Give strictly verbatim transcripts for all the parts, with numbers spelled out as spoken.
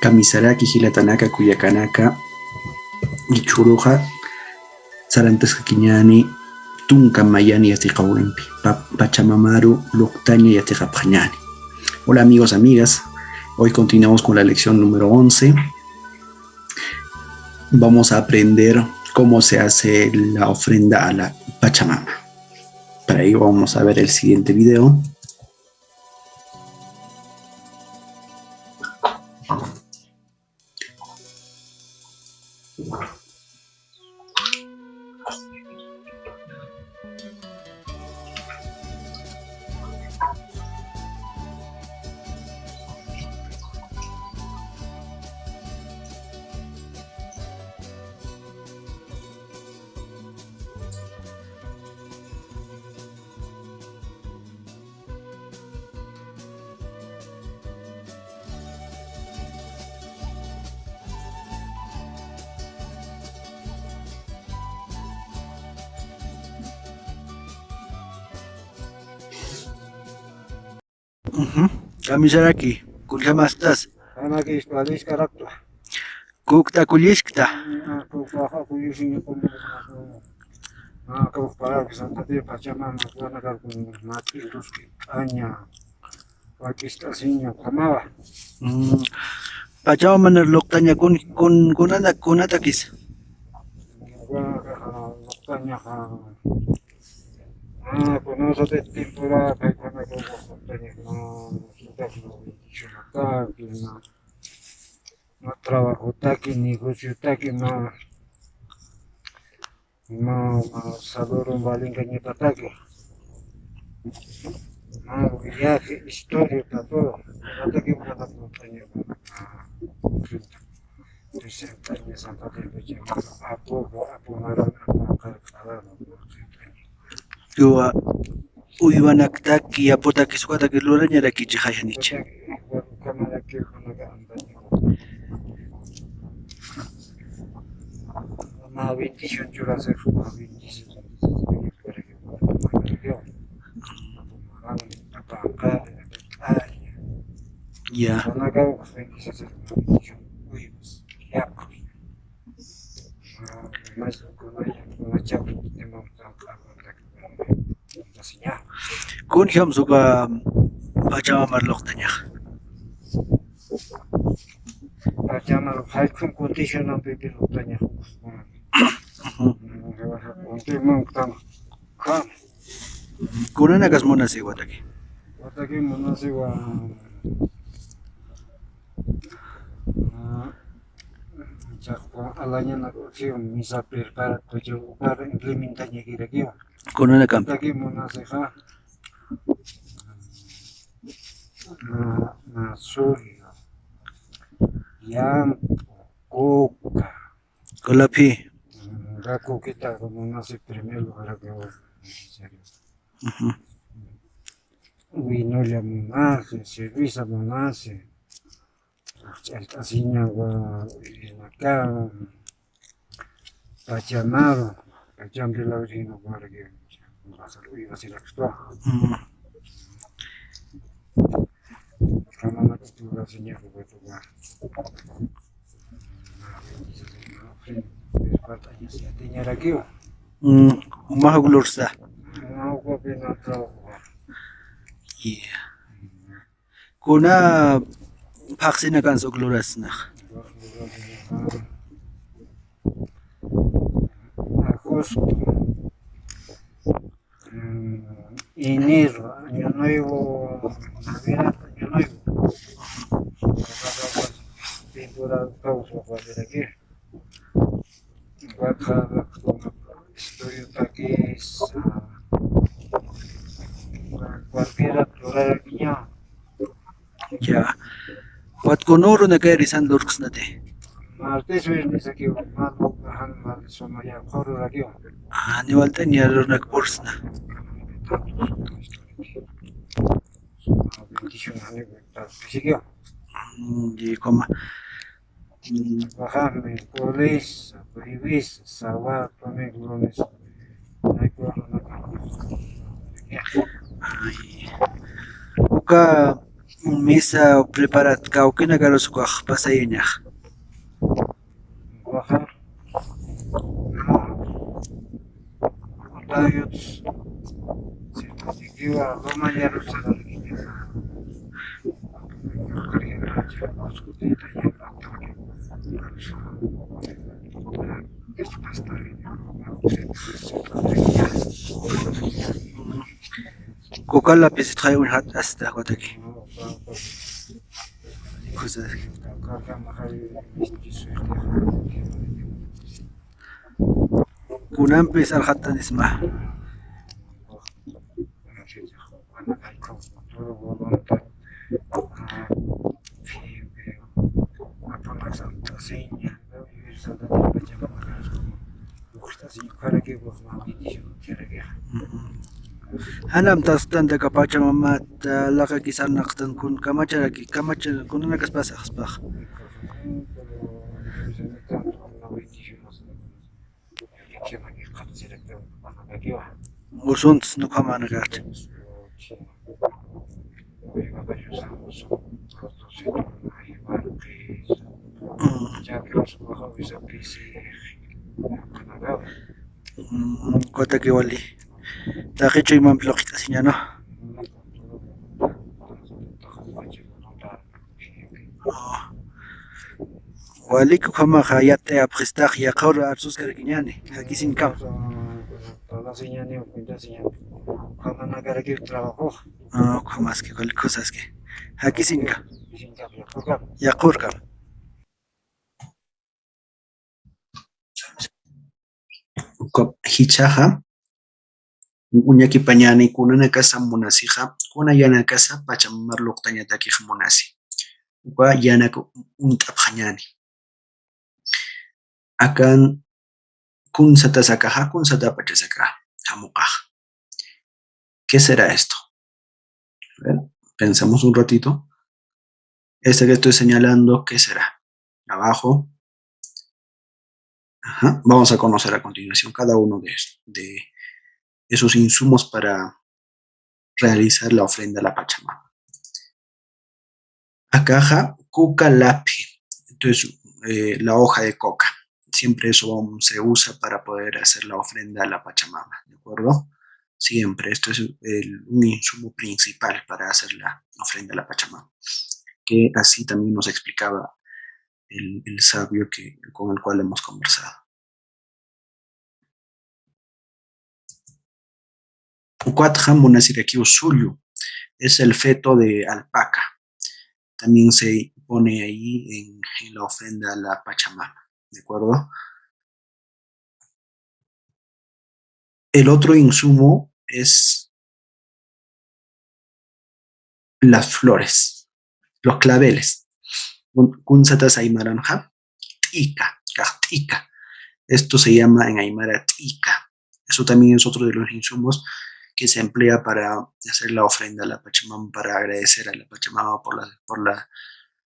Kamisaraki jilatanaka, kullakanaka, jichhüruxa sarantaskakiñäni tunka mayani yatiqawimpi, pa-, Pachamamaru luqtaña yatiqapxañäni. Hola amigos, amigas, hoy continuamos con la lección número once. Vamos a aprender cómo se hace la ofrenda a la Pachamama. Para ello vamos a ver el siguiente video. Ujú. Kamisaraki, kulljamastas. Anaki istwaliskarakta. Kukta kulliskta. Ah, kukta kullisin, ah, kuk para que Santa Tía Pachamama, wana karkun mati, ruski, aña, wakistasiña, kamawa. Mm. Pachamama luqtaña kun, kun, kunana, kunatakis. Wana, luqtaña, ah, kunasa de temporada, kay kuna, luqtaña, no, no, no, no, no, no, no, no, trabajotaki, negociotaki, ma, ma, ma, salurun valinkañataki. Ma, viaje, historia, ta todo. Ataki, ma, presentaña, Santa Tía, apu, apu, maran, apu, kar, kar, Yuwa uywanaktaki, yaputakis, ukatakis lurañarakichixay janicha. Ya. Kunjamsa uka Pachamamar luqtañax. Pachamamar jallkhun condicionampipi luqtañax. Ujú. Kunanakas munasiwataki. Wataki munasiwa. Ah, chaqwa alañana kuchiw misa prepara kuchiw para implementañakirakiwa. Kunanakampi. Wataki munasixa. Na, na, suya. Yampu, kuka. Kulaphi. Mm, raku kita munasi primer lugar que va. Ujú. Vinolla munasi, cerveza munasi. Ch'alt'asiña wa, inaka, Pachamaru, Pachampi lawrino wa, que va a ser, uy, va a ser actua. Mm. Kamamatitu lawrino wa, que va a ser. Mm, umax uk lursa. Yeah. Kuna phaxsinakansa uk lurasnax. Agosto. Mm, enero, año nuevo, Navidad, año nuevo. Temporada causa, cualquiera que. Estudio takis, ah, cualquiera, ya. Wat kunürunaka risan lurksnati. Martes, viernes, aquí, mal, mal, mal, suma, ya, corro, aquí. Ah, ni walta, ni alurnak pursna. Bendición, amigo, está, sí, yo. Mm, y como, mm. Baja miércoles, jueves, sábado, domingo, lunes. Ay, uka Misa preparat kawkinakarus ukax pasayañax. Waxa. Utayuts. Sirkasikiwa, Roma yarusa. Kukala pisitxay uñjat asta, wataki. Kusa. Kunampis arxatanisma. Janam tastan aka Pachamamata, laqaki sarnaqtan kun kamacharaki, kamachar kunanakas pasaxspax. Usunts nukhamanakati. Mm. Mm, kutaki wali. Taqi chuymampi luqit'asiña, ¿no? Ah. Walik ukhamaxa yat'ayapxistax, yaqhur arsuskarakiñani, jakisinkama. Ah, ukhamaski, walik kusaski. Jakisinka. Yaqhurkama. Uka jichhaxa, uñakipañäni kunanakasa munasixa, kuna yanakasa Pachamamar luqtañatakix munasi. Uka yanak uñt'apxañäni. Akan kunsatasa akaxa, kunsatapachasa aka jamuqaxa. ¿Qué será esto? A ver, pensemos un ratito. Esta que estoy señalando, ¿qué será? Abajo. Ajá. Vamos a conocer a continuación cada uno de, es- de esos insumos para realizar la ofrenda a la Pachamama. Akaxa, coca laphi. Entonces, eh, la hoja de coca. Siempre eso se usa para poder hacer la ofrenda a la Pachamama, ¿de acuerdo? Siempre. Esto es el, un insumo principal para hacer la ofrenda a la Pachamama, que así también nos explicaba el, el sabio que, con el cual hemos conversado. Ukatxa munasirakiw sullu, es el feto de alpaca. También se pone ahí en, en la ofrenda a la Pachamama, ¿de acuerdo? El otro insumo es las flores, los claveles. Kun- kunsatasa aymaranxa, t'ika, kax t'ika. Esto se llama en aymara t'ika. Eso también es otro de los insumos que se emplea para hacer la ofrenda a la Pachamama, para agradecer a la Pachamama por la, por la,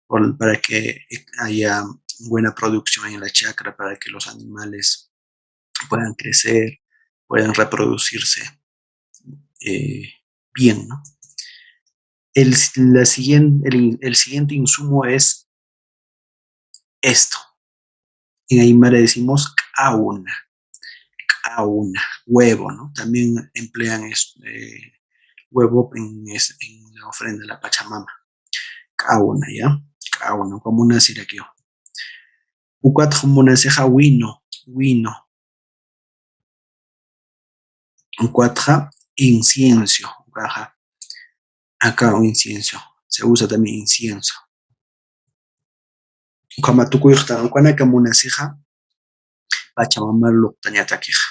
por- para que haya buena producción en la chacra, para que los animales puedan crecer, puedan reproducirse, eh, bien, ¿no? El, la siguiente, el, el siguiente insumo es esto. En aymara decimos k'awna, k'awna, huevo, ¿no? También emplean es- eh, huevo en, es- en la ofrenda a la Pachamama. K'awna, ¿ya? K'awna, como una siraqueo. Ukatxa munasixa wino, wino. Ukatxa incienso, ukaxa, aka incienso, se usa también incienso. Ukhama tukuyxtan, ukanaka munasixa, Pachamamar luqtañatakixa.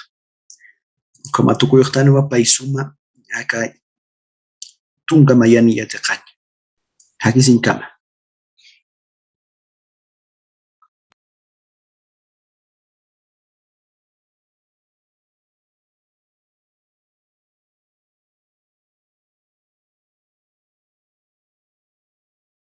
Ukhama tukuyxtanwa pay suma, aka tunka mayani yatiqaña. Jakisinkama.